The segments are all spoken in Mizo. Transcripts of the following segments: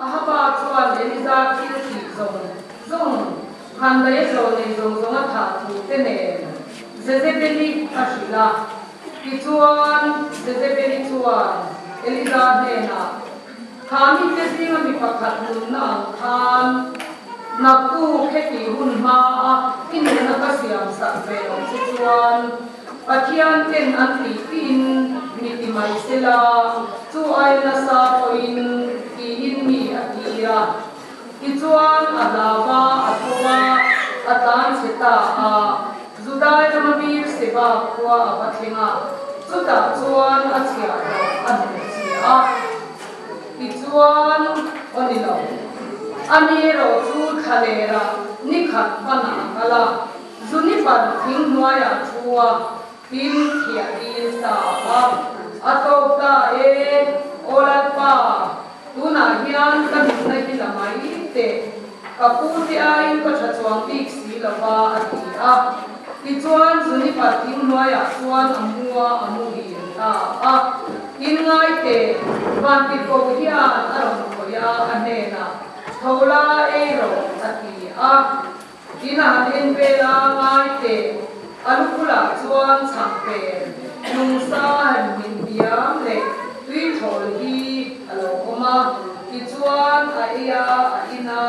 Ahaba chuan Elija thil tih zawng zawng, khandaih zawlnei zawng zawng a thah thu te nen Jezebeli a hrilh a. Tichuan, Jezebeli chuan Elija hnenah, Kha mite zinga mi pakhat nunna ang khan naktuk heti hun hmaa i nunna ka siam sak ve loh che chuan Pathian ten an tih tiin mi ti mai sela, chu aia nasa pawhin tiin mi a tir a. Tichuan a hlau a, a tho a, a tlan chhe ta a, Judai rama Beer-seba khua a va thleng a, chutah chuan a chhiahhlawh a hnutchhiah a. Tichuan, aw ni lo, ani erawh chu thlalera ni khat hmanah a kal a, Juniper thing hnuaiah thu a, tin thiah dil ta a. A tawp ta e, aw Lalpa, tunah hian ka nunna hi la mai teh, ka pu te aiin ka tha chuang bik si lo va, a ti a. Tichuan, Juniper thing hnuaiah chuan a mu a, a muhil ta a. Tin ngai teh, Vantirhkoh hian a rawn khawih a, a hnenah, Tho la, ei rawh, a ti a. Tin a han en vel a, ngai teh, a lu bulah chuan chhang pen, nungsa han hmin diam leh tui thawl hi a lo awm a. Tichuan, a ei a, a in a,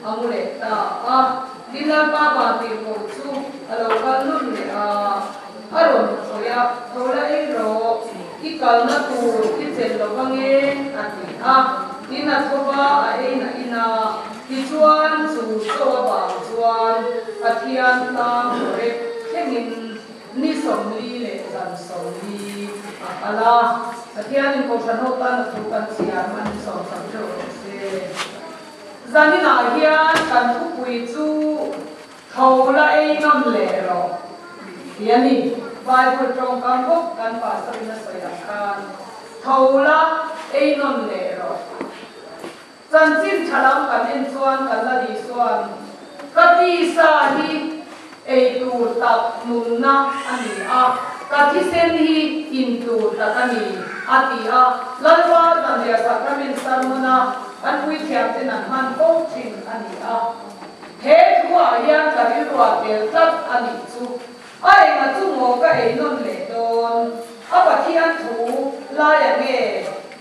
a mu leh ta a. Tin Lalpa Vantirhkoh chu a lo kal nawn leh a, a rawn khawih a, Tho la ei rawh, i kalna tur i chelh lo ange, a ti a. Tin a tho va, a ei na in a, tichuan chu chaw avang chuan Pathian tlang Horeb thlengin ni 40 leh zan 40 a kal a. Pathianin Kohhran ho tan a thu kan chhiar man sawmsam theuh rawh se. Zaninah hian kan thupui chu Tho la ei nawn leh rawh tih a ni. Bible tawngkam bawk kan pastor in a sawi ang khan Tho la ei nawn leh rawh. Chanchin tha lam kan en chuan kan la Isuan ka tisa hi ei tur tak nunna a ni a, ka thisen hi in tur tak a ni, a ti a. Lalpa Zanriah Sacrament sermon-a an puithiamten an hman fo thin a ni a. He thuah hian ka rilruah tel tlat a nih chu. A enga chu maw ka ei nawn leh dawn? A Pathian thu laia nge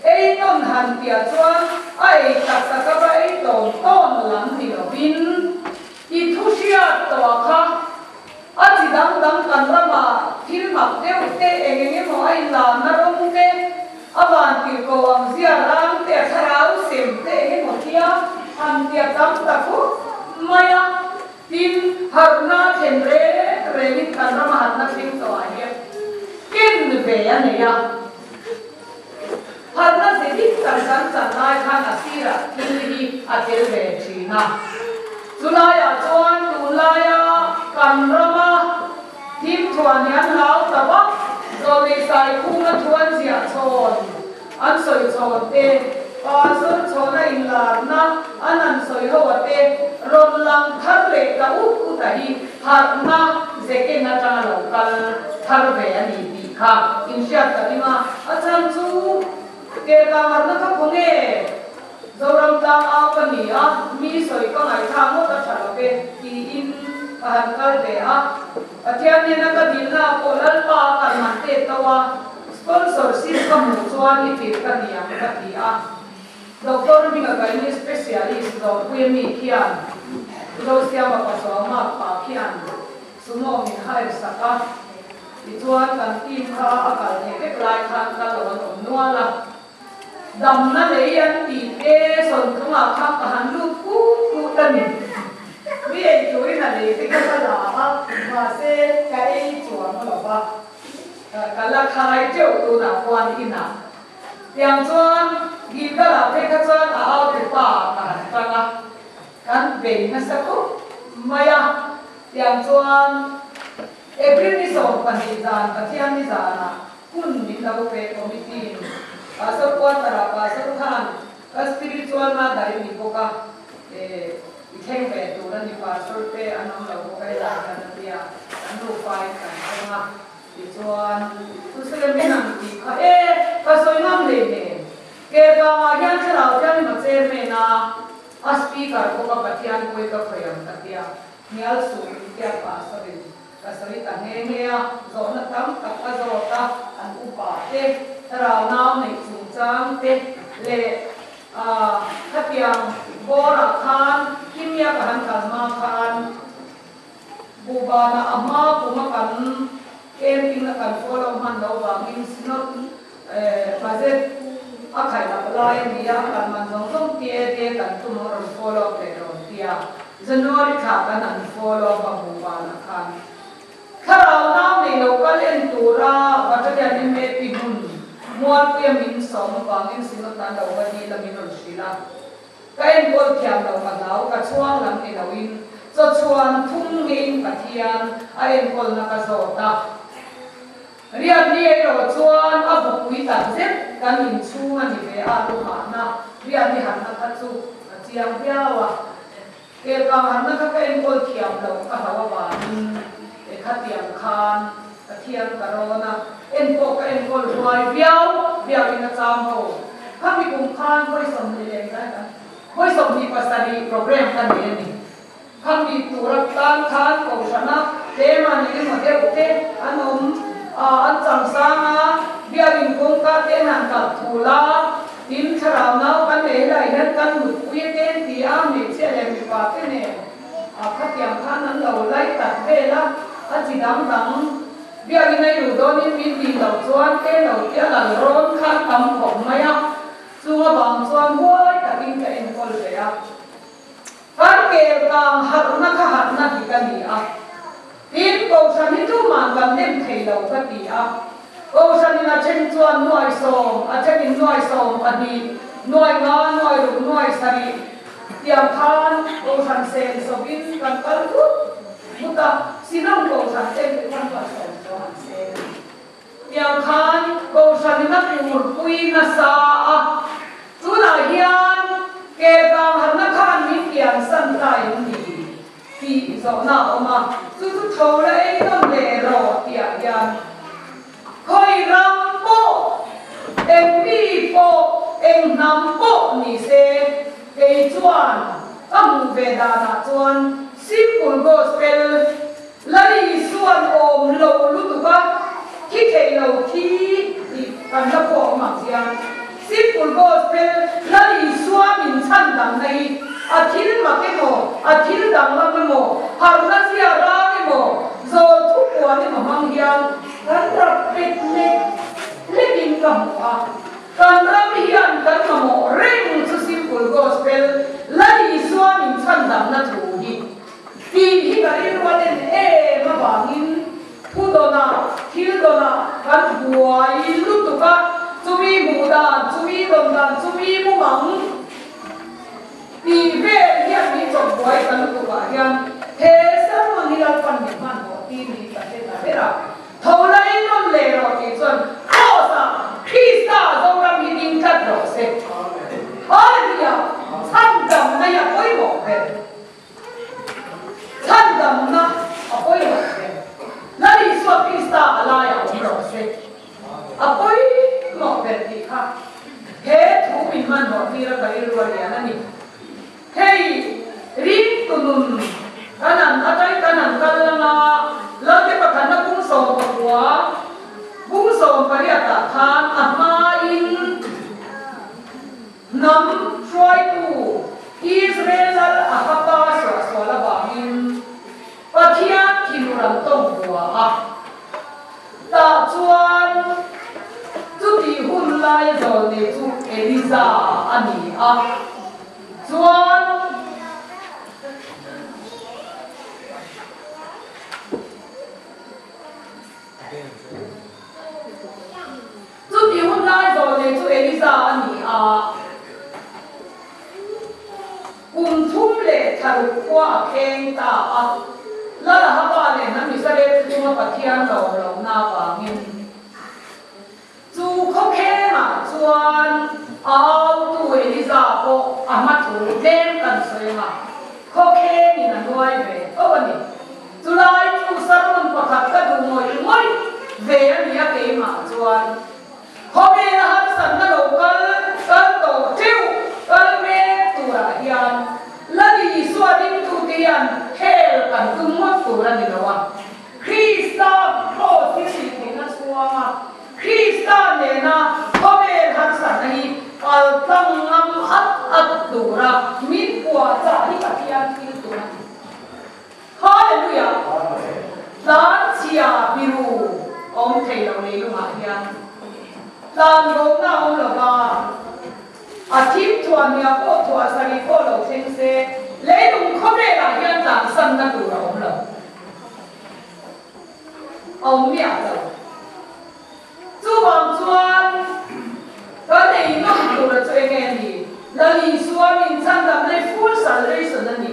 ei nawn han piah chuan a ei tak tak a va ei tawn tawn lam ni lovin, I thu hriat tawh kha a chi dang dang kan ramah thil mak deuh te eng eng emaw a inlarna rawng te, a van tirh ko ang zia rang te, a thlarau sem te eng emaw tia han tia tam ta khawp mai a. Tin, harhna thlen reng rengin kan rama harhna thleng tawh ah hian ken ve a nei a. Harhna ze dik tak kan chan lai khan a sirah thil hi a tel ve thin a. Chulaiah chuan tunlaia kan rama thim thuan hi an hlau ta vak, zawlnei sai khunga thu an ziah chhawn, an sawi chhawn te, pastor chhawna inlarna an han sawi ho a te rawn lang thar leh ta ut ut a hi harhna zeken atanga lo kal thar ve a ni tih kha inhriat ka ring a, a chhan chu Kelkang harhna kha khawnge Zoram tlang au ka ni a, mi sawi ka ngaihthlak ngawt a tha lo ve tiin ka han kal ve a, Pathian nena ka dilna ah pawh Lalpa a kal man tet to a, sponsorship ka hmuh chuan i tirh ka ni ang ka ti a. Doctor hminga kaini specialist Dawrpuia mi khian Zosiama Pachuau mak pa khian Sumo min hire sak a, tichuan kan team kha a kal theih vek lai khan kal lo an awm nual a. Damna lei an tih te sawntlungah kha ka han lut kut kut a ni. Mi ei turin a lei te kha ka la a, mahse ka ei chuang lo va, ka la khai teuh tunah khuan inah. Tiang chuan Gilgal-ah phei kha chuan a au te pa ka han tang a, kan bei nasa khawp mai a. Tiang chuan April ni 12 zan Pathian ni zanah Hun min lo pe committee in Pastor quarter ah Pastor khan ka spiritual mother i ni bawk a, i thleng ve tur a ni Pastor te an awm lo bawk a helai hian a tia kan nufa in kan thleng a tichuan Thusawi min ang tih kha e ka sawi ngam hlei nen Kelkangah hian thlarau thianghlim a chairman a. a speaker bawk a Pathian pawi ka khawih ang ka tia, hnial suh min tia pastor in ka sawi ta nghe nghe a, zawhna tam tak a zawt a, an upa te thlarau nau neih chungchang te leh khatiang bawrah khan Kimia ka han kal hma khan Buhbana a hma kuma kan camping a kan follow hman loh vangin Synod budget a khaih loh lai a ni a, kan man zawng zawng tia te kan tum ang rawn follow up leh rawn tia January thla kan han follow up a Buhbana khan thlarau nau nei lo kal en tura Battalion MAP hmun Mualpuia min sawm avangin Synod an lo va dil a min rawn hrilh a. Ka enkawl thiam lo ka hlau, ka chhuang lam ni loin chaw chhuan thum ngeiin Pathian a enkawlna ka zawt a. Riatni erawh chuan a bupui tak zet kan inchhung a ni ve a, luhahna riatni hanna kha chu a chiang viau a. Kelkang hanna kha ka enkawl thiam loh ka hlau avangin e khatiang khan Pathian ka rawn a, en pawh ka enkawl huai viau viauin a cham ho. Khami kum khan vawi 20 leh engzai kan vawi 27 program ka nei a ni. Khami tura tan khan Kohhrana tlema eng emaw deuh te an awm a, an changsang a, biakin kawngka te an han kalh thul a, tin thlarau nau kan nei helai hian kan mutpui a te an ti a, hmeichhia leh mipa te nen a khatiang khan an lo lai tak vel a, a chi dang dang biakin a i luh dawnin min tih loh chuan te lo tia lal rawn khan tam khawp mai a, chung avang chuan huai takin ka enkawl ve a. Kan kel kang harhna kha harhna dik a ni a, tin Kohhran hi tuman kan nem thei lo ka ti a. Kohhranin a then chuan nuai sawm, a thenin nuai 12, nuai nga, nuai ruk, nuai sarih tiang khan Kohhran sen sawin kan kal vut vut a, Shillong Kohhran ten te khan nuai sawm chuan an sen a ni. Tiang khan Kohhranin a purpui nasa a, tunah hian Kelkang hanna khan min kian san ta em ni tih zawhna a awm a, chu chu tho la ei nawn leh rawh tihah hian khawi ram pawh, eng mi pawh, eng hnam pawh ni se, kei chuan ka hmuh ve danah chuan simple gospel Lali Isuan awm lo lutuk a, thi thei lo thi tih kan la pawh awm ang hian Simple Gospel Lali Isua min chhan dangna hi a thil mak emaw, a thil danglam emaw, harhna zia rang emaw, zawl thu puan emaw hmang hian kan rap pet lek lekin ka hmu a. Kan ram hian kan mamawh reng chu Simple Gospel Lali Isua min chhan dangna thu hi. Tih hi ka rilru a len em avangin thu dawnah, thil dawnah kan buai lutuk a, chumi hmuh dan, chumi dawn dan, chumi mumang tih vel hian min chawp buai ta lutukah hian he sermon hi Lalpan min hmanhmawh tir hi ka hre ta ber a. Tho lai nawn leh rawh tih chuan Kraws-ah Krista Zoram hi ding tlat rawh se. Hallelujah! Chhandam mai a pawimawh ber. Chhandamna a pawimawh ber. Lal Isua Krista a laiah awm rawh se. A pawimawh ber tih kha he thu min hmanhmawh tir a ka rilru a lian a ni. Hei ringtu nun kan an atai kan an kal langa Lalte pakhatna bung 19, bung 18 ah khan a hmain Hnam hruaitu Israel lal Ahaba suahsual avangin Pathian thinur an tawng bua a. Tah chuan chutih hun laia zawlnei chu Eliza a ni a. Chuan. Chuti hun lai zawh nei chu Eliza a ni a, kum thum leh thlaruk khua a kheng ta a. Lal Ahaba leh hnam Israel te chunga Pathian lawm lohna avangin chu khawkhengah chuan a autu Eliza pawh a hma thu tlem kan sawi ang a, khawkhengin a nuai ve tho a ni. Chulai chu sermon pakhat ka duh ngawih ngawih ve a nia keimah chuan khawvela harsatna lo kal kal tawh teuh kal mek turah kan tum ngawt tur a ni lo a. Krista kraws hi hrih theihna chhuanga Krista nena khawvel harsatna hi kal tlang ngam at at tura min puahchah hi Pathian thil tur a ni. Hallelujah! Tlan chhia biru awm thei lo leilungah hian tlan bawhna a awm lo va, a thim thuah hniah pawh thuah sarih pawh lo thleng se, leilung khawvelah hian tlansanna tur a awm lo. A awm miah lo. Chuvang chuan kan ei nawm tura chu enge a ni? Lal Isua min chhandamna hi full salvation a ni.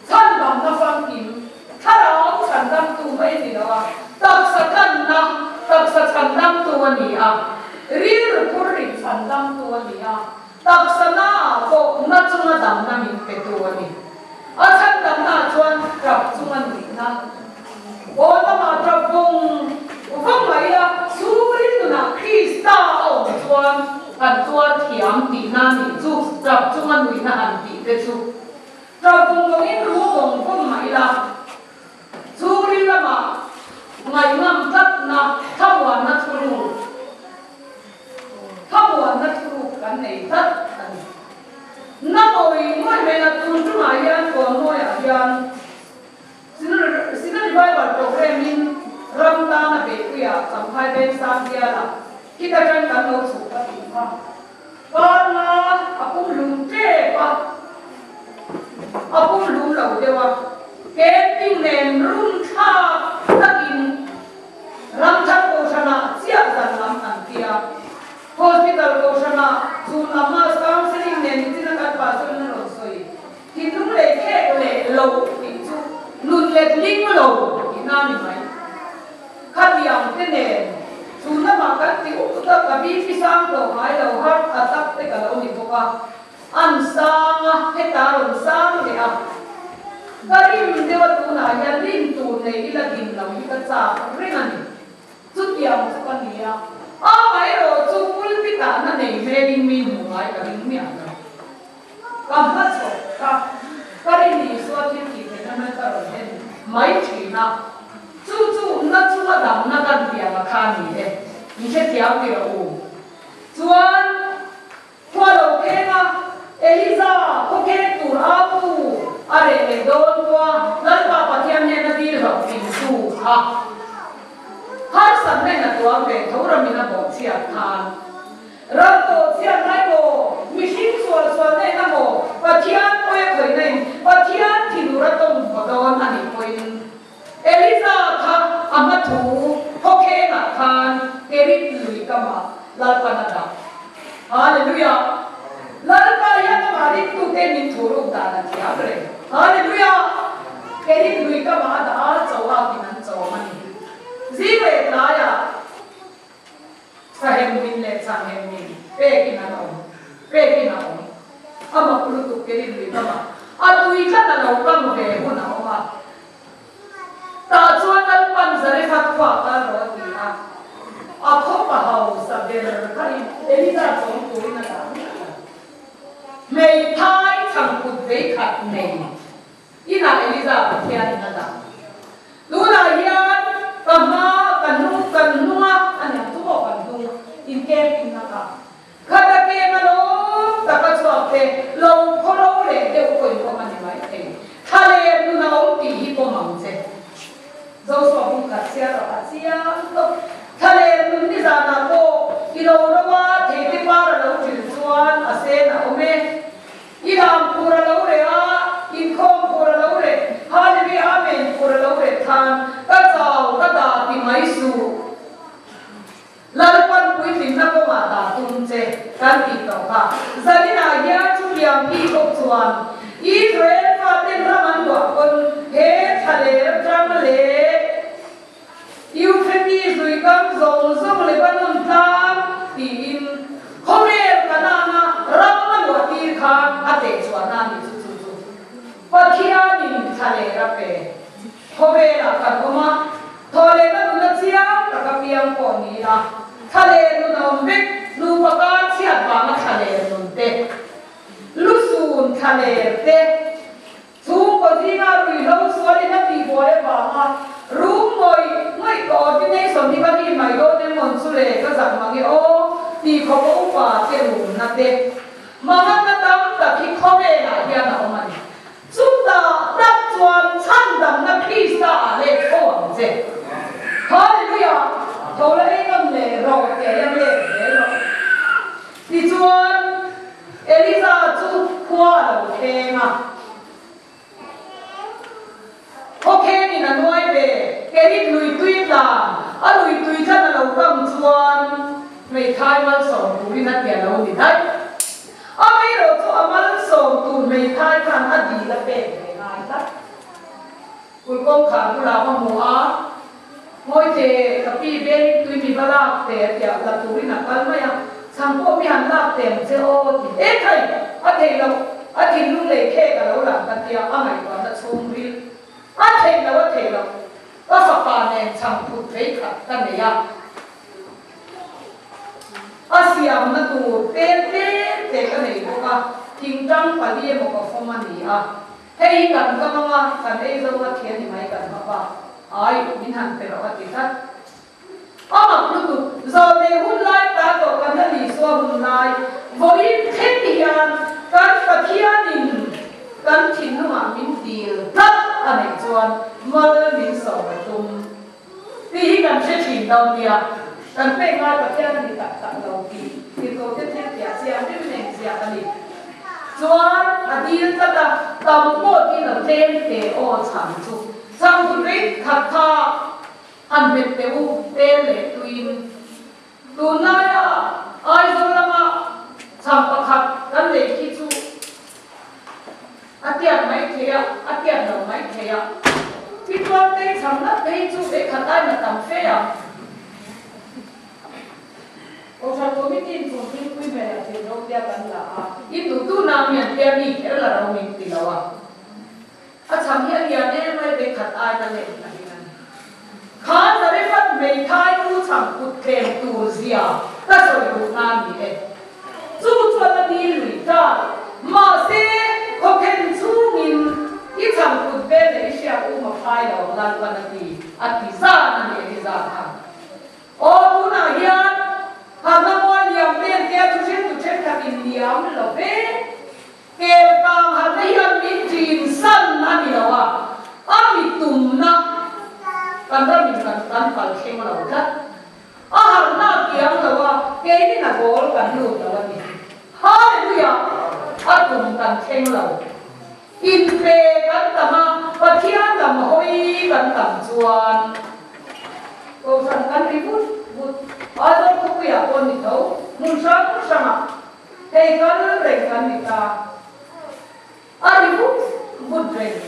Chhandamna famkim, thlarau chhandamtu mai a ni lo a, taksa tlanna, taksa chhandamtu a ni a, rilru phur rit chhandamtu a ni a, taksa naah pawh na chunga damna min petu a ni. A chhandamna chuan tap chunga nuihna. Aw lamah tap vawng vawng mai a, chhungril nunah Krista a awm chuan kan tuar thiam tihna nih chu tap chunga nuihna han tih te chu. Tap vawng vawngin ru vawng vawng mai la, chhungril lamah ngaihngam tlatna thlamuanna thuruk, thlamuanna thuruk kan nei tlat a ni. Na mawi ngawih mai la, tun tumah hian Kawnmawiah hian Synod Revival Programme in ram tana beihpuia Champhai Veng sang bialah khita tan kan lo chhuh ka tih kha. Parnga a pum lum tep a, a pum lum lo deuh a, camping nen rum thlak takin Ramthar Kohhranah chiah zan lam an tia. Hospital Kohhranah chhun lama counselling nen nichina kan pastor in a rawn sawi. Thinlung leh khek leh lo tih chu nun let ling lo tihna a ni mai. Khatiang te nen chu lamah kan ti up tak a BP sang tawh ngai lo heart attack te ka lo ni bawk a, an sang a, heta rawn sang leh a. Ka rim deuh a tunah hian rin tur nei ila din lo hi ka chak reng a ni. Chutiang chu ka ni a, amaherawh chu pulpit ah na nei hmelin mi hmuh ngai ka ring miah lo. Ka hma chawp kha ka rin Isua thil tih theihna hmel ka rawn en mai thin a, chu chu na chunga damna kan piang a kha ni e, min hrethiam ti rawh u. Chuan khua lo kheng a, Eliza khaw kheng tur au tu a reh leh dawn khua Lalpa Pathian hnena dil hlauh thin tu kha harsatna in a tuam ve tho ramin a bawhchhiat khan. Ram tawh chhiat lai maw? Mihring sual sual na eng a maw? Pathian pawi a khawih na in Pathian thinur a tawng haw dawn a nih pawhin Eliza kha a hma thu khawkheng ah khan Kerit lui kamah Lalpan a dah. Hallelujah! Lalpa hian amah ringtute min thu ruk dan a thiam reng. Hallelujah! Kerit lui kamah a dah a, cho akin an chawm a ni. Zing leh tlaiah. Sahem min leh changhem min pekin an awm, pekin a awm. A mak lutuk ke rin lui kam a, a tui tlat a lo kam ve hun a awm a. Tah chuan Lalpan Zarephath khuaa kal rawh a ti a, a khawp a hausa ber kha in Eliza chawm turin a dah miah lo. Hmeithai chhangkut veikhat nei Inah Eliza Pathianin a dah. Tunah hian ka hma, ka hnung, kan hnunga a niang chu maw kan hnung in camping na kha. Khata kem a lawm tak a chhuak te lo khaw ro leh deuh pawh in awm a ni mai thei. Thla leh nun a awm tih hi pawm ang che. Joshua bung khat chhiar rawh a chiang tawp. Thla leh nun nizanah pawh i lo ro a, theite par a lo ṭil chuan a sen a awm e. I lam phur a lo reh a, inkhawm phur a lo reh, Hallelujah Amen phur a lo reh khan ka chau ka dah ti mai suh. Lalpan puitlinna kawngah dah tum che kan tih tawh kha. Zaninah hian chutiang pi bawk chuan Israel faten ram an luah pawn he thlaler atang leh Euphrates lui kam zawng zawng Lebanon tlang tiin khawvel Kanaan-a ram a luah tir khan a teh chhuahna a nih chu chu chu Pathianin thla leh ra pe. Khawvelah kan awm a, thaw lehna nuna chiang taka piang pawh ni ila, thla leh nun a awm vek, nupa kar chhiat vanga thla leh nun te, lusun thla ler te, Chhungkaw Chhungkaw zinga ruihhlo sualin a tihbuai avanga rum ngawih ngawih coordination hi ka ni mai dawn em mawn chu le ka zak mang e aw tih khawpa upa te rumna te manganna tam tak hi khawvelah hian a awm a ni. Chutah tak chuan chhandamna Krista ah let tho ang che. Hallelujah! Tho la ei ngam leh rawh tih a hian let zel rawh. Tichuan, Eliza chu khua a lo thleng a. Khawkhengin a nuai ve, Kerit lui tui tlan, a lui tui tlan a lo kam chuan hmeithai malsawm turin a ti a lo ni daih. A meirawh chu a malsawm tur hmeithai khan a dil a pek ve ngai tlat. Kulh kawngkhar bulah va hmu a, Ngawite, ka pi vengin tui mi va lak teh a tia, la turin a kal mai a, chhang pawh mi han lak teh ang che aw ti he thei a theih loh, a thinlung lei khek a lo lang ka tia, a ngaihtuahna chhungril a theih loh a theih loh, ka fapa nen chhang phut phei khat ka nei a, a siamna tur tel tlem te ka nei bawk a, thingtang pali emaw ka fawm a ni a. Hei hi kan kam anga kan ei zo a thian ni mai kan hmap a, ai min han pe rawh a ti tlat. A mak lutuk, zawlnei hun lai ta tawh kan la Isua hun lai vawiin thleng hian kan Pathianin kan thinlungah min dil tlat a neih chuan mal min sawm a tum tih hi kan hre thin dawn nia. Kan pek ngai Pathian a ni tak tak lo tih tirhkohte thil piah chiang rim eng ziak a ni. Chuan a dil tlat a, tam pawh tin a tlem te aw chhang chu. Chhang kut rei khat kha han hmet teh u tel leh tuin. Tunlaia Aizawl lama chhang pakhat kan nei khi chu a tiat mai thei a, a tiat lo mai thei a. Tichuan tei chhang ngat phei chu vei khat aina tam fe ang. Kohhran Committee in phun thilpui hmel a thil ro tia kan la a. I duhtu nang hian tia mi kher la ro min ti lo a. A chham hi a lian em mai vei khat aina leh a ding a ni. Kha Zarephath hmeithai nu chham kut tlem tur zia ka sawi duh na ni e. Chu chuan a dil lui ta. Mahse, khawkhen chungin i chham kut vel leh i hriat um a phai lo ang Lalpan a ti, a ti zan a ni Eliza khan. Aw, tunah hian harhna mual liam vel te a thu hriltu thenkhat in liam lo ve. Kel kang harhna hian min ṭin san a ni lo a, a mi tumna kan ramin kan kan pal thleng lo tlat. A harhna a kiang lo a, keinin a goal kan lut lo a ni. Hallelujah! A tum kan thleng lo. Inpe kan tam a, Pathian lam hawi kan tam chuan Kohhran kan ri vut vut. Aizawl khawpuiah pawh ni tho, hmun hrang hrangah hei kal reng kan ni ta. A ri vut vut reng.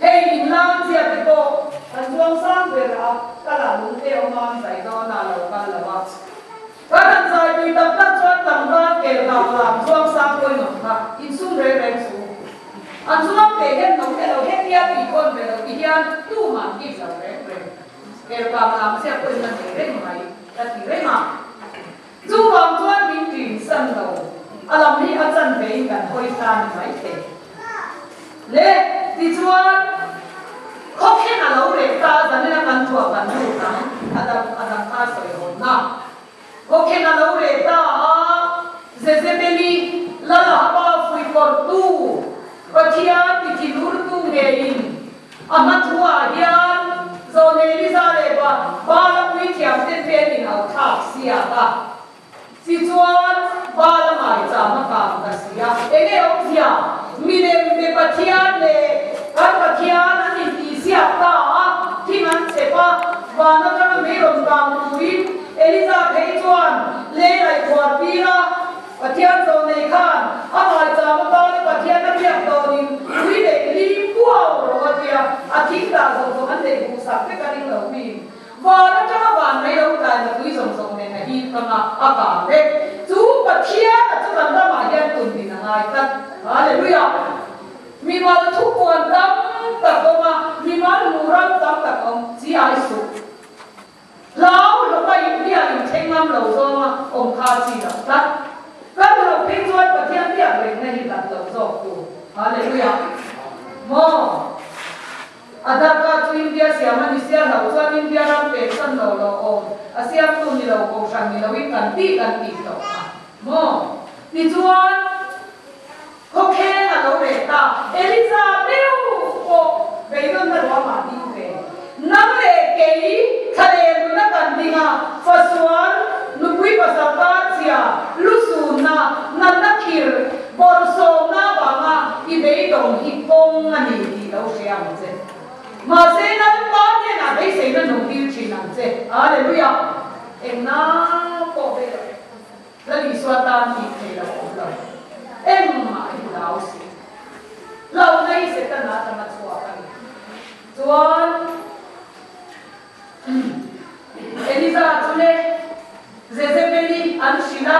Hei inlam chiah te pawh kan chuang sang ber a, ka lah lung te awm a, zai dawn a lo kal lo a. Kan han zai tui tak tak chuan tlangval kel kang lam chuang sang pawimawh kha insum reng reng suh. An chuang ve hian no te lo hetia tih khawn ve lo ti hian tumah an kip lo reng reng. Kel kang lam chiah pawhin a nei reng mai ka ti reng a. Chuvang chuan min ṭin san lo, a lam hi a chan vein kan hawi ta ni mai thei. Le, tichuan, khawkhen a lo reh ta, zanina kan thuah kan lut ang, a dang a dang kha sawi hawnna. Khawkhen a lo reh ta a, Jezebeli, Lal Ahaba fuihkawrhtu, Pathian tithinurtu ngeiin a hmathuah hian Zawhne Eliza leh Ba Baala puithiamte hmelin au thlak siak a. Tichuan, Baala ngaicham a kang ta si a. Enge awmzia? Milem be Pathian leh kan Pathian an intihsiak ta a, thing an chep a, van atanga mei rawn kang turin Eliza phei chuan lei laih khuar tir a. Pathian zawhnei khan a ngaicham atana Pathian a biak dawnin tui leh li kuau rawh a tia, a thing dah zawng zawng an neih buhsak vek a ring lo mi. Van atanga van mai lo tlaina tui zawng zawng nen a hip kang a, a kang vek. Chu Pathian a chu kan ramah hian tun din a ngai tlat. Hallelujah! Mimal thupuan tam tak awm a, mimal hmuh ram tam tak awm, chi ai suh. Hlau hlawpa inbiak inthleng ngam lo zawnga awm kha chi lo tlat. Kan hlauh phei chuan Pathian biak rengna hi hlat lo zawk tur. Hallelujah! Maw? hlau chuan India ram peksan lo lo awm a siamtu ni lo kohhran ni loin kan tih kan tih tawh kha maw? Tichuan khawkheng a lo reh ta, Eliza meuh pawh beidawnna ruamah ding ve. Nang leh kei thlaleh nuna kan ding a, fasual, nupui pasal kar chhia, lusunna, natna khir, bawrhsawmna avanga i beidawng hi kawng a ni tih lo hria ang che. Mahse Lalpa hnenah beiseina nung tir thin ang che. Hallelujah! Engna pawh ve lo. Lal Isua tan tih thei lo awm lo. Engmah hi hlau si. Hlauhna hi Setana atanga chhuak a ni. Chuan Eliza chu le Jezebeli an hrilh a,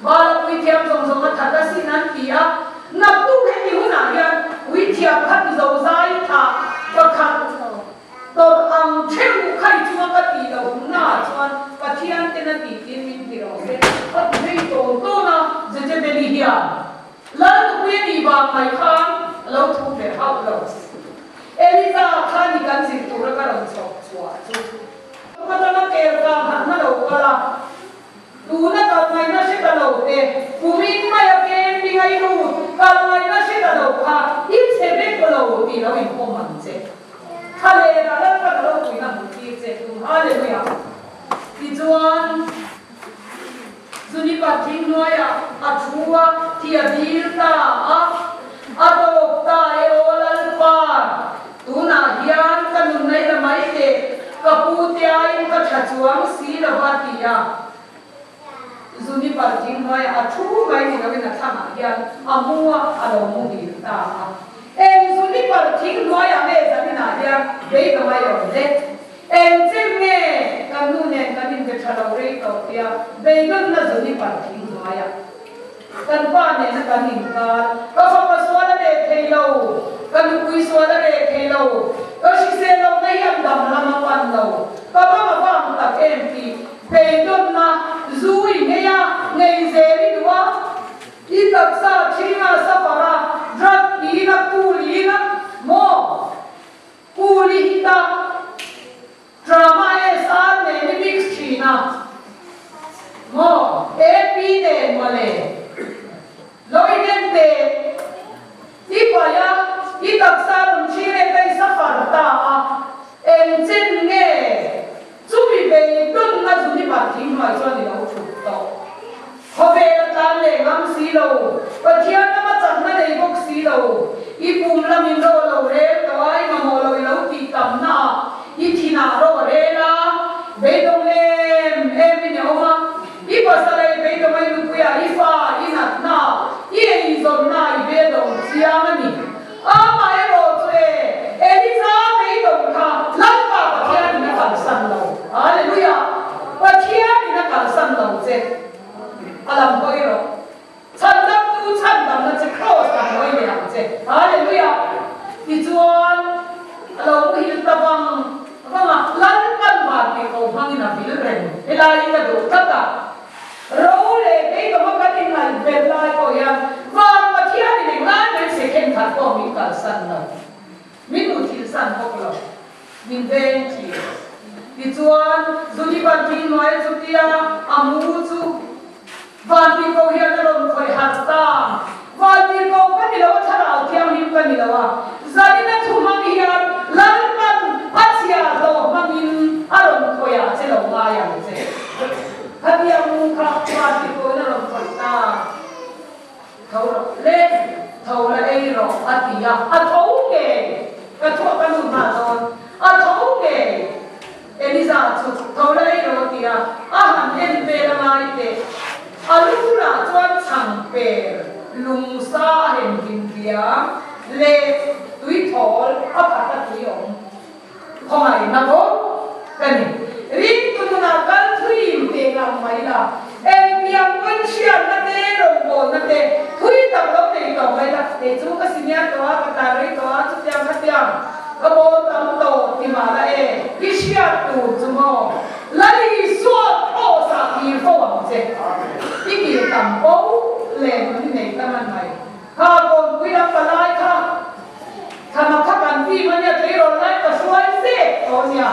Baal puithiam zawng zawng a that asin an ti a. Naktuk heti hunah hian puithiam khat zozai thah pakhat tawrh ang theuh kha i chunga ka tih loh hunnaah chuan Pathian ten a tih tiin min ti rawh se a ti phei tawn tawn a. Jezebeli hian Lal nupui a nih vang mai khan a lo thu ve hauh lo. Eliza kha ni kan zir tura ka rawn chhawp chhuah chu. Ka tana kel kang han na lo kal a, tuna kal ngaihna hre ta lo te, kumin maia camping a i lut kal ngaihna hre ta lo kha i chhe vek lo tih lo inpawm ang che. Thla leh rah Lalpan a ropuina hmuh tir che tum. Hallelujah! Tichuan, Juniper thing hnuaiah a thu a, thi a dil ta a, a tawp ta e aw Lalpa, tunah hian ka nun nei la mai teh, ka pu te aiin ka tha chuang si lo va ti a. Juniper thing hnuaiah a thu mai ni loin a thlangah hian a mu a, a lo muhil ta a. Eng Juniper thing hnuaiah nge zaninah hian beidawng a i awm le? Eng chem nge kan nu nen kan inbe tha lo rei tawh tia beidawnna Juniper thing hnuaiah kan pa nena kan inkar, ka fapa sual a reh thei lo, ka nupui sual a reh thei lo, ka hrisel lohna hi an dam lam a pan lo, ka bang a vang tak em tih beidawnna zu i nghei a, ngei zel i duh a, i taksa thinga safar a, drug tiin a, pool in a, maw? Pu Lihita, Drama SR nen i mix thin a maw? AP nen mawle. Lo in en teh. I paih a, i taksa rawn thlir e ka i safar ta a. Eng chen nge chumi beidawnna zuni bat thing hnuai chuan i lo thut tawh. Khawvel a tlan leh ngam si lo, Pathian lama chakna nei bawk si lo, i pum lamin ro a lo rel tawh a, i mamawh lo i lo tih tamna ah i thinah ro a rel a, beidawng em em in i awm a, i pasal a i beidawng a, i nupui ah, i fa ah, i natna ah, i eizawnna ah i beidawng chiang a ni. Amaherawh chu e, Eliza beidawng kha Lalpa Pathianin a kalsan lo. Hallelujah! Pathianin a kalsan lo che. A lam hawi rawh. Chhandamtu chhandamna che Kraws lam hawi leh ang che. Hallelujah! Tichuan, a lo muhil ta vang vang a, Lalpan van tih ko hmangin a vil reng. Helai hi ka duh tlat a. Ro leh beidawma kan inngaih vel lai pawh hian Van Pathianin englai mai second khat pawh min kalsan lo, min muthilhsan bawk lo, min veng thin. Tichuan, Juniper thing hnuaia chutia a mu chu Vantirhkoh hian a rawn khawih harh ta. Vantirhkoh ka ni lo a, Thlarau Thianghlim ka ni lo a, zanina thu hmang hian Lalpan a chhiahhlawh hmangin a rawn khawih ah che lo ngai ang che. Khatiang mu kha Vantirhkohin a rawn khawih ta. Tho rawh le, tho la ei rawh a ti a, a tho ngei, ka thuah ka lut nghal dawn, a tho ngei. Eliza chu tho la ei rawh a ti a, a han en vel a ngai teh. A lurah chuan chhang per lungsa a hem hlim diam leh tuithawl a khat a tui awm. Khawngaihna bawk ka ni. Ringtu nunah kal thuim teh ngang mai la, engtiang pawn hriatna te, rawngbawlna te thui tak lo nei tawh mai la, kei chu ka senior tawh a, ka tan rei tawh a, chutiang khatiang ka bawl tam tawh ti mah la e, i hriat tur chu maw? Lal Isua Kraws-ah kir fo ang che. I kir tam fo leh nun i nei ta man mai. Kha kawnpui lam palai kha Thana kha kan team a nia, tleirawl lai ka hruai zek tawh a nia.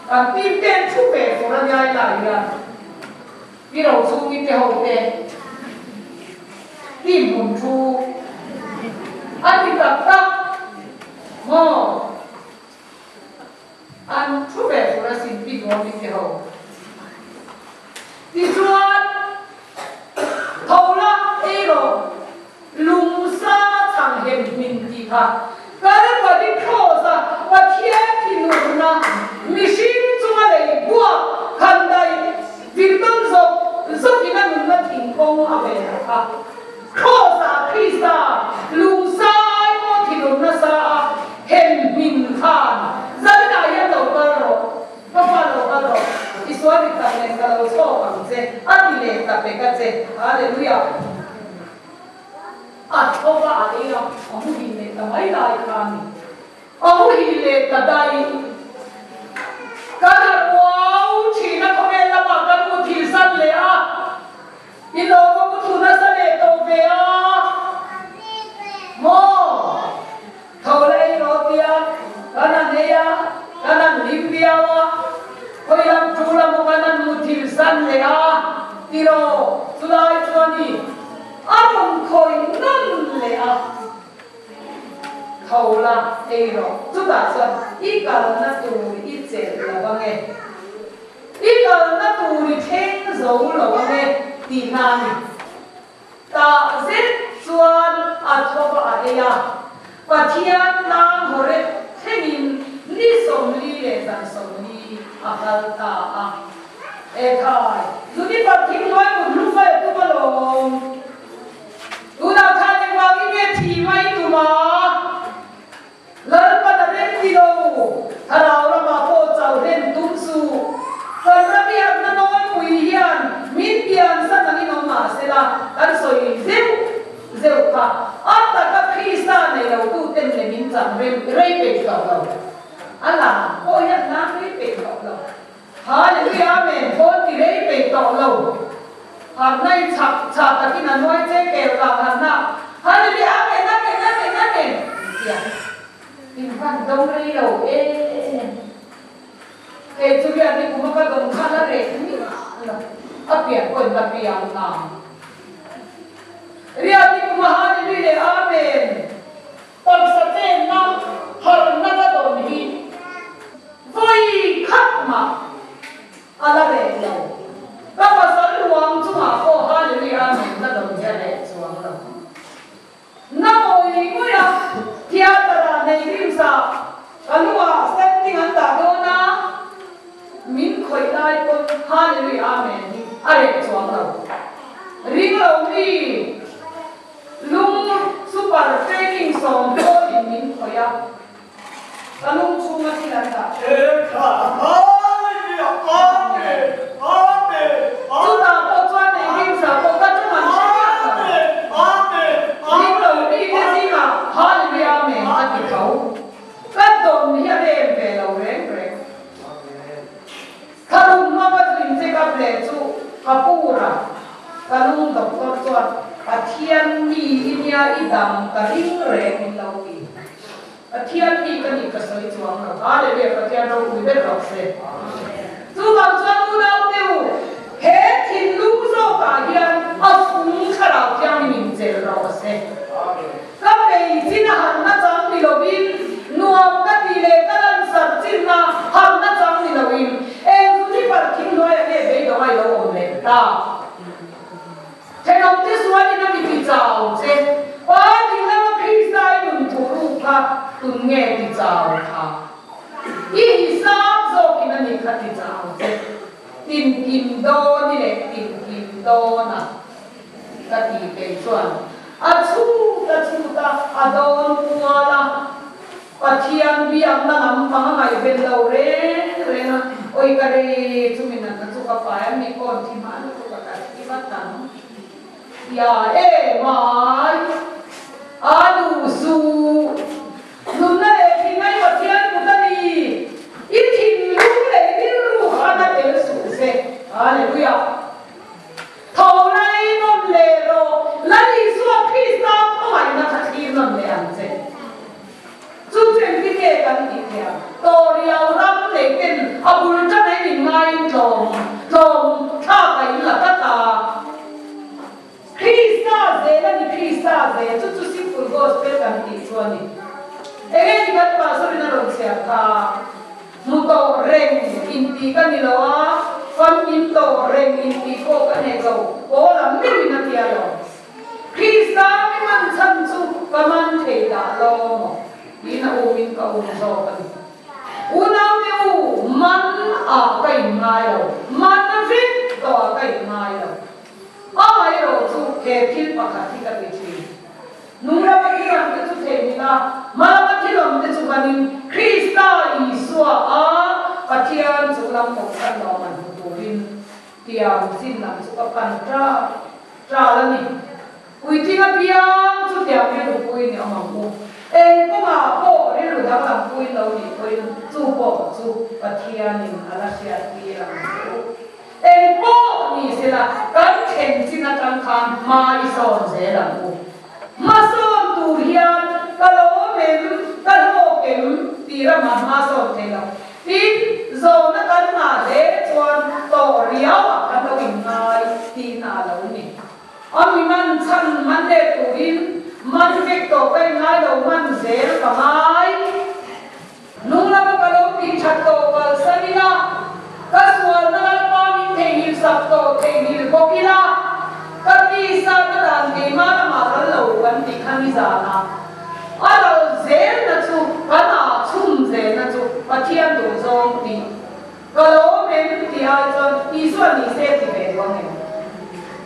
Kan team ten thu ve fur a niai lai hian Pi Rochhungi te ho te team hmun thu a ti tak tak maw? An thu ve fur asin Pi Nuami te ho. Tichuan, tho la ei rawh, lungsa chhang hem hmin tih kha Kalvari Kraws-a Pathian thinurna mihring chunga lei buak khandai virtawn zawk zawkin a nunna thingkawng a ve lo kha. Kraws-ah Krista lungsa aimaw thinurna sa a hem hmin khan zaninah hian lo kal rawh. Ka fa lo kal rawh, i sual dik tak nen ka lo chhawk ang che, a ti leh ta pek a che. Hallelujah! A tho va a ei a, a muhil leh ta mai lai kha a ni. A muhil leh ta daih. Kan han uau thin a, khawvel lamah kan muthil san leh a, i lo va muthu nasa leh tawh ve a maw? Tho la ei rawh tia kan han ei a, kan han hlim viau a, khawi lam thu lam aw kan han muthilh san leh a tiraw chulai chuan i a rawn khawih nawn leh a, tho la ei rawh chutah chuan i kalna tur i chelh lo ange, i kalna tur i thleng zo lo ange tihna a ni. Tah zet chuan a thawk a ei a, Pathian tlang Horeb thlengin ni 40 leh zan 40 a kal ta a. Ekhai, Juniper thing hnuai mut hlu fai a tum alawm. Tunah khan engvangin nge thi mai tum a? Lalpan a rem ti lo, thlarau ramah pawh chauh hlen tum suh. Kan ram i harhna nawlpui hian min pian san angin awm mah sela, kan sawi zeuh zeuh kha a taka Krista nei lo tuten leh min chang rem rei peih tawh lo. A lang pawh hian lang rei peih tawh lo. Hallelujah Amen Thawn ti rei peih tawh lo. Harhna i chhak chhah takin a nuai che kel kang harhna Hallelujah Amen Amen Amen Amen tia in van dawng rei lo e. Kei chu hian ni kum a ka dawng khan a reh miah lo a pian pawh in la piang nang. Riat ni kum a Hallelujah leh Amen. Taksa chenna harhna ka dawn hi vawi khat mah a la reh lo. Ka pasal ruang chungah pawh Hallelujah Amen ka dawn hi a reh chuang lo. Na ngawi ngawi a, theatre ah nei rimsa ka lu ah standing an dah dawn a, min khawih lai pawn Hallelujah Amen hi a reh chuang lo. Ring lo mi. Lung super training sawm pawhin min khawih a, ka lung chhunga thil an dah. Chutah pawh chuan nei hlimsa pawh ka tum an hre miah lo. Ring lo mite zingah Hallelujah Amen a ti tho. Ka dawn hi a rem ve lo reng reng. Thlaruk hma ka zuin check up leh chu ka pur a, ka lung doctor chuan Pathian mi i nia i dam ka ring reng min lo ti. Pathian mi ka nih ka sawi chuang lo. Hallelujah Pathian ropui ber rawh se. Chuvang chuan unau te u, he thinlung zawkah hian a fung thlarau thianghlim in chelh rawh se. Ka peichin a harhna chang ni lovin, nuam ka tih leh ka lansarh chinna harhna chang ni loin, eng chu ni parh thing hnuaiah nge beidawng a i lo awm leh ta? Thenawmte sualin a mi ti chau che, Pa ding lama Krista i nun thuh ruk kha tun nge ti chau tha? I hisap zawkin a nih kha ti chau che, tinkim dawn i leh tinkim dawn a. Ka ti kei chuan a chhut a chhut a, a dawn kual a, Pathian biakna lam pang a ngaihven lo reng reng a, awi ka rei chumi natna chu ka pai a, mi kawn thi hma lutuk a ka thi vat ang tia e mai a duh suh nunna leh thingai Pathian kut a ni, i thinlung leh rilru khan a tel suh se, Hallelujah. Tho lai nawn leh rawh, Lal Isua Krista khawngaihna kha thlir nawn leh ang che. Chu chu engtin nge kan tih theih ang? Tawriau ram nei ten a bul reng in tih pawh ka hnek lo, Paula meuhin a tia lo. Krista mi man chhan chu ka man thei dah lo maw? Tiin a umin ka um zawk a ni. Unaute u, man ah ka in ngai lo, man vek tawh ah ka in ngai lo. Amaherawhchu he thil pakhat hi ka ti thin. Nungrama thilawmte chu thei nila, hmalama thilawmte chu banin Krista Isua a Pathian chu lam kawhhran lawm an hmu turin tiang chin lam chu ka pan ṭal ṭal a ni. Puitling apiang chu tiang rilru puiin i awm ang u. Eng kawngah pawh rilru danglam puiin lo nih pawhin chu pawh chu Pathianin a la hriattir ang che u. Eng pawh ni sela, kan thlen chin atang khan hma i sawn zel ang u. Hmasawn tur hian ka lawm em, ka hlawk em tih ramah hma sawn thei lo. Tin, zawhna kan ngah hle chuan tawh riauah kan lo inngai tihna a lo ni. A mi man chhan man let turin man vek tawh ka inngai lo, man zel ka ngai. Nung lama ka lo tih that tawh kalsan ila, ka sualna Lalpa min theihnghilh sak tawh theihnghilh bawk ila, ka tisa ka dan keimah lamah ral lo kan tih kha nizanah a ral zelna chu kan ah chhum zelna chu Pathian duh zawng tih ka lawm em tih ai chuan Isua ni se ti ve duh ang em?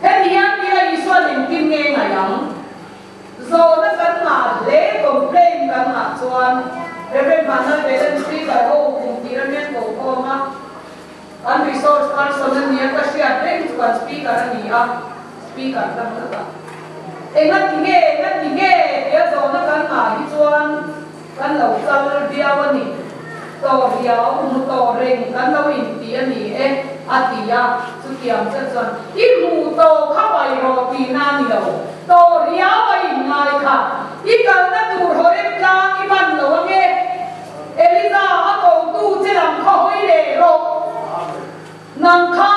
Heti hian tila Isuan engtin nge ngaih ang? Zawhna kan ngah hle, complain kan ngah chuan Rev. Vanlal Belen Speaker ho kum tih ram hian ko khawm a, kan resource person a nia ka hriat reng chu kan Speaker a ni a, Speaker ka hmu ta. Enga ti nge, enga ti nge tia zawhna kan ngah hi chuan kan lo kal viau a ni. Tawh riau, hmu tawh reng kan lo inti a ni e, a ti a. Chutiang che chuan, I hmu tawh kha pai rawh tihna a ni lo. Tawh riau a inngai kha. I kalna tur Horeb tlang i ban lo ange. Eliza, a kotu che lam kha hawi leh rawh. Nang kha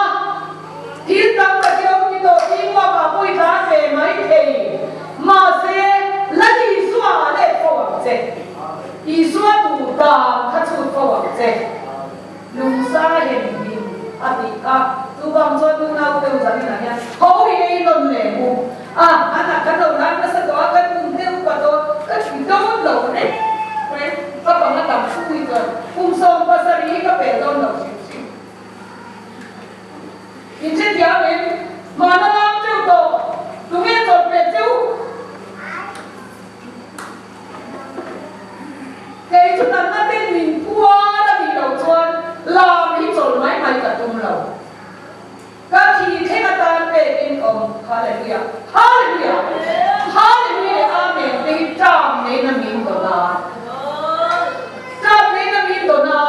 thil tam tak i lo ti tawh tih uakah pawh i tlan ve mai thei. Mahse, Lal Isua ah let fo ang che. Isua duh dan kha chhut fo ang che. Lungsa hem hlim a tih kha. Chuvang chuan nunau deuh zaninah hian tho hi ei nawn leh mu. A, an ah kan lo lan nasa tawh a, kan kum deuh pa dawn, ka thi dawn lo reng reng. Ka panga tam thu hi chuan kum 70 hi ka pel dawn lo hrim hrim. In hrethiam em? Hmana lam teuh tawh, tunge chawlh pe cheu? Kei chu natna ten min pual a nih loh chuan lam hi chawlh mai mai ka tum lo. Ka thi thleng atan pekin ka awm. Hallelujah! Hallelujah! Hallelujah leh Amen te hi ṭam neiin a min dawn a. Ṭam neiin a min dawn a.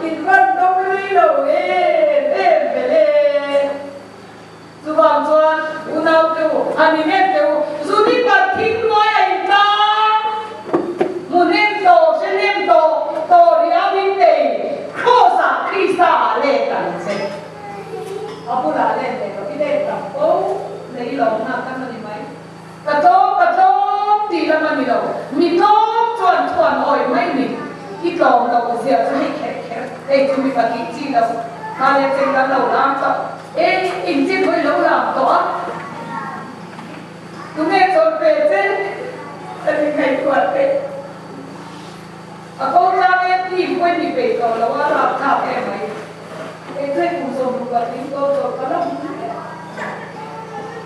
In van dawm lui lo em em ve le. Chuvang chuan unau te u, a ni nem te u, zu ni pat thing hnuai a in tlang, hmu nem tawh, hre nem tawh, tawh riau in nei, Kraws ah Krista ah let ang che. A bulah let leh lo, i let tak fo, lei lawmna kan a ni mai. Ka tlawm, ka tlawm tih lam a ni lo, mi tlawm chuan thuan awi mai ni. I tlawm loh zia chu hei kher kher, hei chu mipa tih chi lo, kha leh chen kan lo lam tawh e, in chin hawi lo lam tawh a, tunge chawlh ve che ka ti ngaihtuah teh. A ko tlang e team pawhin mi peih tawh lo a, rapthlak em mai. Kei chu hei kum 60 patling tawh chawlh ka la hmu hle.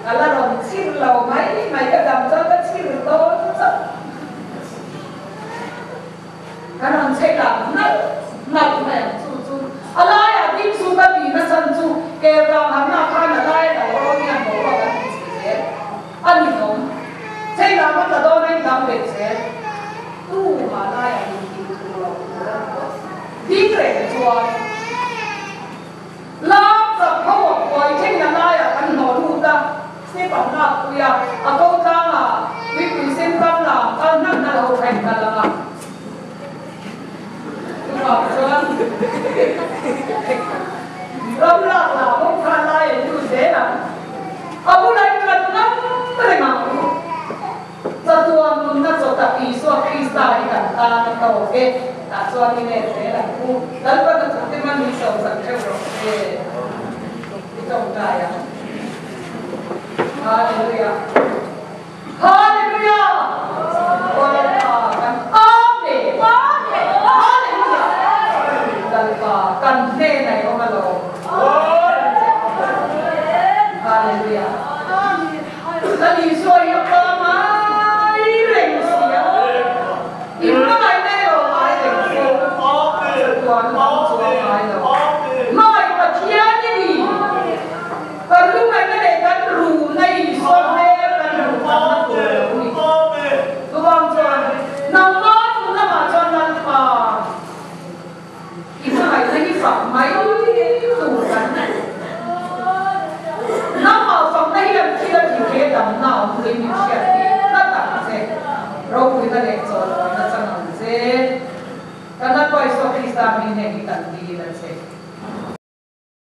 Ka la rawn chhir lo mai mai, ka dam chuan ka chhir dawn chauh. Ka rawn chei lah nalh nalh mai ang chu chu. A laiah ding chu ka ti nasa chu kel vang harna khan a lai a lo rawn hian boruak an ti chhe zel a ni hlawm. Chei lah hmasa dawn a in dang bet zel. Tu mah laiah in tih tur lo tur a ni tawh. Ding reng chuan lam chak ho a khuai thleng a laiah kan hnawh lut a, step an lak pui a, a ko tlangah tuipui sen tam lam kal hnan hnan ho kha in kal ang a. Chuvang chuan ram lak lah ho kha lai an lut zel ang. A bulah in kan ngam reng ang u. Chatuan nunna chaw tak Isua Krista hi kan tan a tawk e. Tah chuan i let zel ang u. Lalpan a thute man ni. Hallelujah. Hallelujah. Aw Lalpa kan Amen. Hallelujah. Lalpa kan hnenah i awm alawm. Hallelujah. Lal Isua hi a pa ngai reng si a. I hmangaihna erawh ngai reng si. Chatuan lam chu a ngai lo. Hmangaih Pathian i ni. Kan lungaihna leh kan ruhna Isua hmel kan hmuh tlanna tur a lo ni. Chuvang chuan nangma nun lamah chuan Lalpa i hmangaihna hi fak mai tur kan ni. Nangmah fakna hian thil a ti he damna a awm turin min hriat tir tlat ang che. Ropuina leh chawlhawina chang ang che. Kan Lalpa Isua Krista hming heng hi kan.